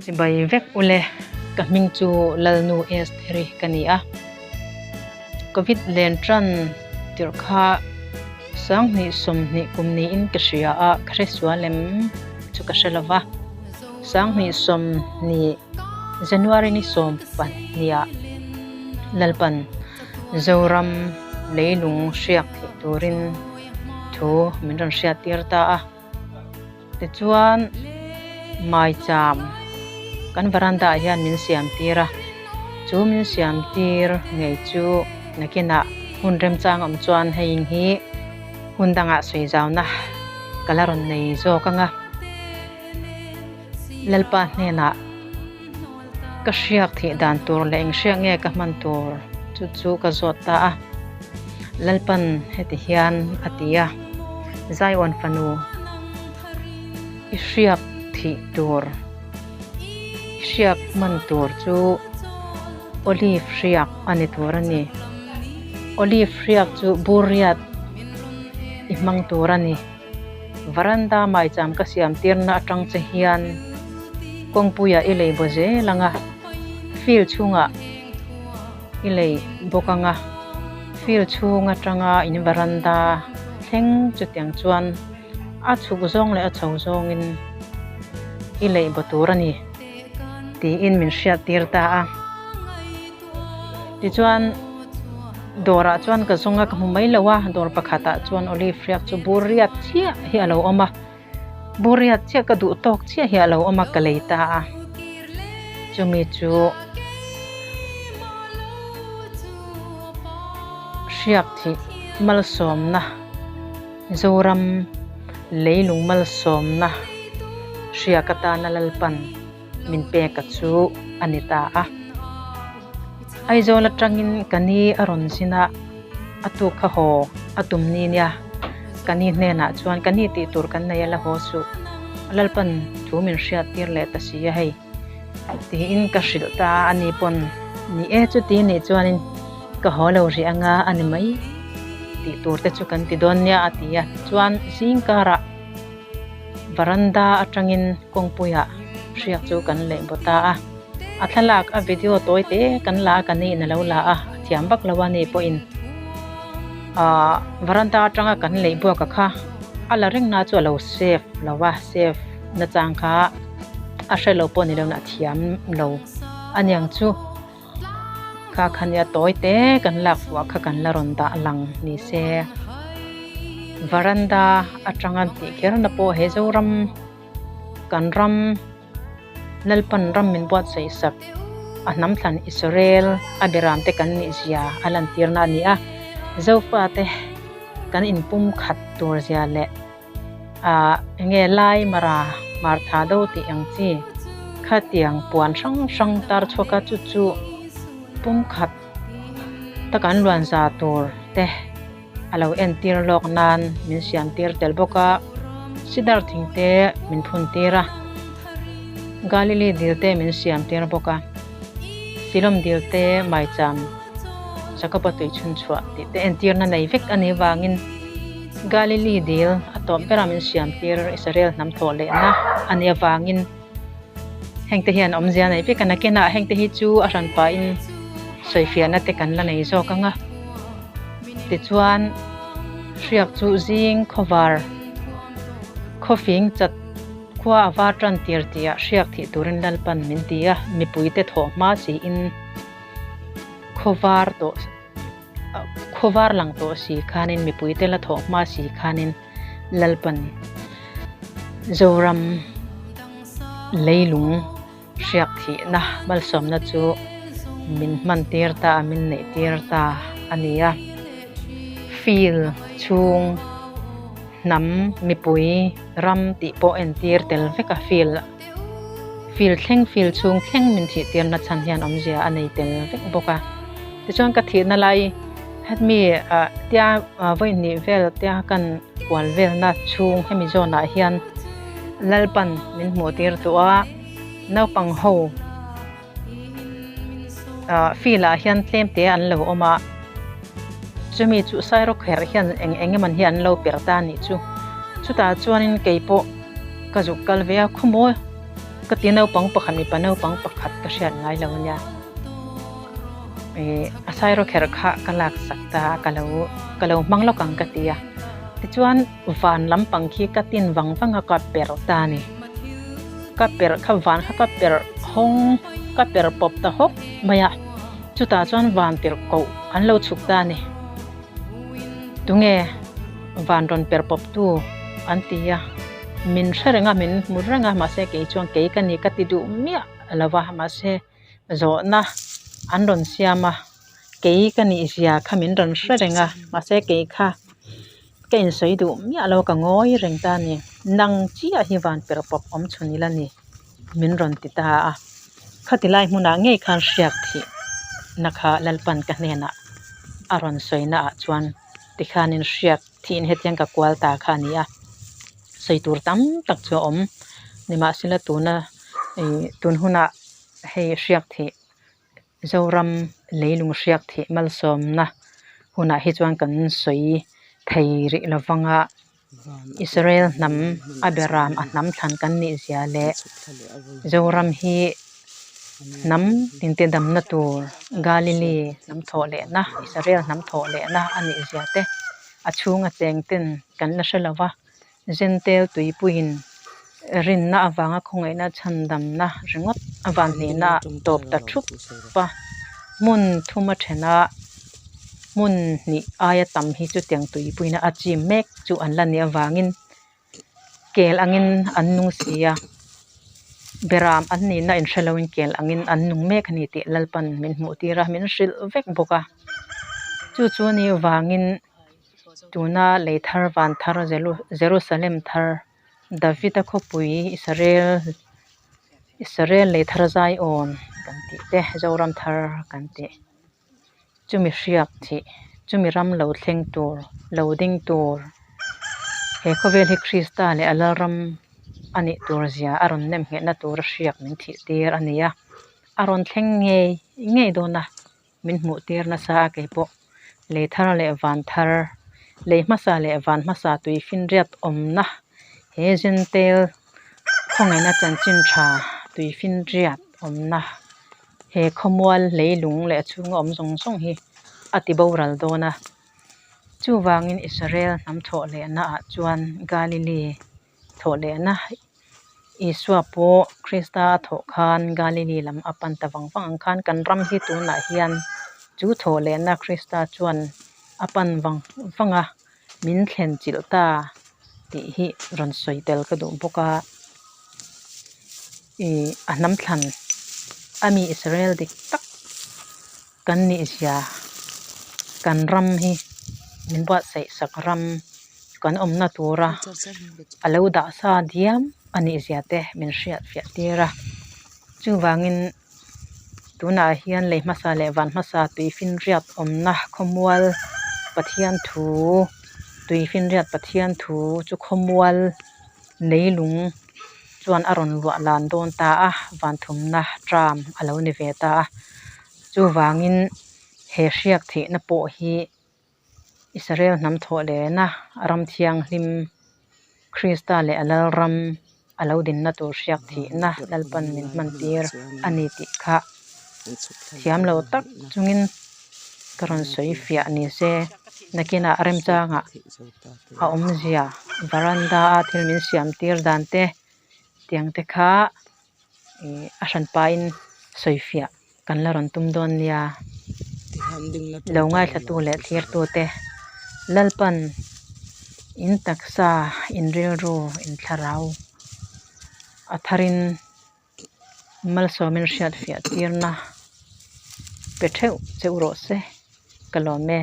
Chibai vek ule, ka hming chu Lalnu Estheri ka ni a. Covid len tan tirh kha sanghnih sawmhnih kum niin ka hria a, ka hre sual em chu ka hre lova. Sanghnih sawmhnih January ni sawm pahniha Lalpan Zoram leilung hriak theih turin thu min rawn hriattir ta a. Tichuan maicham kan varanda ah hian min siam tir a, chu min siam tir ngei chu nakinah hun remchang awm chuan hei hi hun dangah sawi zauna ka la rawn nei zawk ang a. Lalpa hnenah ka hriak thih dan tur leh eng hriak nge ka hman tur chu chu ka zawt ta a. Lalpan heti hian a ti a, Zion fanu, i hriak thih tur, i hriak hman tur chu olive hriak a ni tur a ni. Olive hriak chu bur riat i hmang tur a ni. Varanda maicham ka siam tirna atang che hian kawngpuiah i lei baw zel ang a, field chhungah i lei bawk ang a, field chhung atanga in varanda thleng chutiang chuan a chhuk zawng leh a chho zawngin i lei baw tur a ni tiin min hriat tir ta a. Tichuan dawrah chuan ka zawng a ka hmu mai lo a dawr pakhatah chuan olive hriak chu bur riat chiah hi a lo awm a bur riat chiah ka duh tawk chiah hi a lo awm a ka lei ta a chumi chu hriak thih malsawmna Zoram leilung malsawmna hriak atana Lalpan. min pek a chu a ni ta a. Aizawl atangin ka ni a rawn zin a, a tuk kha haw a tum ni nia. Ka ni hnenah chuan ka ni tih tur kan nei a la haw suh, Lalpan thu min hriat tir leh ta si a hei tiin ka hrilh ta a, ani pawn ni e chuti nih chuanin ka haw lo rih anga a ni mai tih tur te chu kan ti dawn nia a ti a, tichuan zing karah. Varanda atangin kawngpuiah hriak chu kan leh baw ta a, a thlalak a video tawi te kan la a ka niin a lo la a, a thiam vak lo a ni pawhin ahh varanda atanga kan leh buak a kha a la reng na chu a lo save lo a, save na chang kha a hre lo pawh ni lo na a thiam lo a niang chu kha kha nia tawi te kan lak fuh kha kan la rawn dah lang ni se varanda atanga tih kher na pawh he Zoram kan ram Lalpan ram min buatsaih sak a hnam thlan Israel a beram te kan nih zia a lantir na a ni a Zofa te kan inpum khat tur zia leh. ah enge lai mara hmartha do tih ang chi khatiang puan hrang hrang tar chhuak a chu chu pumkhat taka an luan za tur te a lo entir lawk nan min siam tir tel bawk a sidar thing te min phun tir a galili dil te min siam tir bawk a silawm dil te maicham Jacob-a tui chhun chhuah tih te entirna nei vek a nih vangin Galili dil a tawp bera min siam tir Israel hnam thawh lehna a nih avangin hengte hian awmzia nei vek a nakinah hengte hi chu a hran pahin sawifiahna te kan la nei zawk ang a tichuan hriak chu zing khawvar khawfing chat khua a var tan tir tih ah hriak thih turin Lalpan min ti a mipuite thawh hma siin khawvar tawh Khawvar lang tawh si khanin mipuite la thawh hma si khanin Lalpan Zoram leilung hriak thihna malsawmna chu min hman tir ta a, min neih tir ta a ni a. Field chhung hnam mipui ram tih pawh entir tel vek a field Field thleng field chhung thleng min thih tirna chhan hian awmzia a nei tel vek bawk a. Tichuan ka thihna lai hemi ah tia vawihnih vel tia kan kual velna chhung hemi zawnah hian Lalpan min hmuh tir tawh a, naupang ho ah field ah hian tlem te an lo awm a, chumi chu sairawkherh hian eng eng emaw hi an lo per ta a nih chu. Chutah chuanin keipawh. Ka zuk kal ve a khaw maw? Ka ti naupang pakhat mipa naupang pakhat ka hriat ngai lo ania. Ih a sairawkherh kha ka lak sak ta a ka lo ka lo hmang lawk ang ka ti a. Tichuan van lampang khi ka tin vang vang a ka perh ta a ni. Ka perh kha van kha ka perh hawng ka perh pawp ta hawk mai a. Chutah chuan van tirh koh an lo chhuk ta a ni. Tunge van rawn per pawp tu an ti a, min hre reng a, min hmu reng a, mahse kei chuan kei ka ni ka ti duh miah lo va, mahse zawhna an rawn siam a, kei ka nih zia kha min rawn hre reng a, mahse kei kha ka insawi duh miah lo ka ngawi reng ta a ni, nang chiah hi van per pawp awm chhun ila ni. Min rawn ti ta a, khati lai hmunah ngei khan hriak thih na kha Lalpan ka hnenah a rawn sawi naah chuan tikhanin hriak thihin hetiang ka kual ta kha a ni a, sawi tur tam tak chu a awm. Nimahsela tuna ih tun hunah hei hriak thih Zoram leilung hriak thih malsawmna hunah hi chuan kan sawi thei rih lovang a, Israel hnam a beram a hnam thlan kan nih zia leh Zoram hi hnam tinte damna tur Galilee hnam thawh lehna Israel hnam thawh lehna a nih zia te a chhunga cheng ten kan la hre lova. Zentel tuipuiin rinna avanga khawngaihna chhandamna ringawt a van hnehna tawp ta thup a, hmun thum a then a, hmun hnih aia tam hi chutiang tuipuiin a chim mek chu an la nih avangin kel angin an nung si a, beram an nihna inhre loin kel angin an nung mek a ni tih Lalpan min hmuh tir a, min hrilh vek bawk a, chu chu a nih avangin. Tuna lei thar van thar Jerusalem thar Davida khawpui Israel Israel lei thar Zion kan tih te Zoram thar kan tih chumi hriak thih chumi ram lo thleng tur lo ding tur he khawvel hi Krista leh a Lalram a nih tur zia a rawn nem nghehna tura hriak min thih tir a ni a a rawn thleng ngei ngei dawn a. Min hmuh tir nasa a kei pawh lei thar leh van thar, lei hmasa leh van hmasa tui finriat awmna he Jentail khawngaihna chanchin tha tui finriat awmna he khawmual leilung leh a chhunga awm zawng zawng hi a ti boral dawn a. Chuvangin Israel hnam thawh lehna ah chuan Galilee thawh lehna Isua pawh Krista a thawh khan Galilee lam a pan ta vang vang ang khan kan ram hi tunah hian chu thawh lehna Krista chuan a pan vang vang a, min thlen chilh ta tih hi rawn sawi tel ka duh bawk a. Ih a hnam thlan a mi Israel dik tak kan nih zia kan ram hi min buatsaih sak ram kan awmna tura a lo dah sa diam a nih zia te min hriat fiah tir a chuvangin tunah hian lei hmasa leh van hmasa tui finriat awmna khawmual Pathian thu tui finriat Pathian thu chu khawmual leilung chuan a rawn luah lan dawn ta a van thumna tram a lo ni ve ta a chuvangin he hriak theihna pawh hi. Israel hnam thawh lehna ram thianghlim Krista leh a Lalram a lo dinna tur hriak thihna Lalpan min hman tir a ni tih kha thiam lo tak chungin ka rawn sawi fiah ni se nakinah remchangah a awmzia varanda a thil min siam tir dan te tiang te kha ih a hranpain sawi fiah. Kan la rawn tum dawn nia. Lo ngaithlatu leh thlirtute Lalpan in taksa, in rilru, in thlarau a tharin malsawmin hriatfiah tirna pe theuh che u rawh se ka lawm e.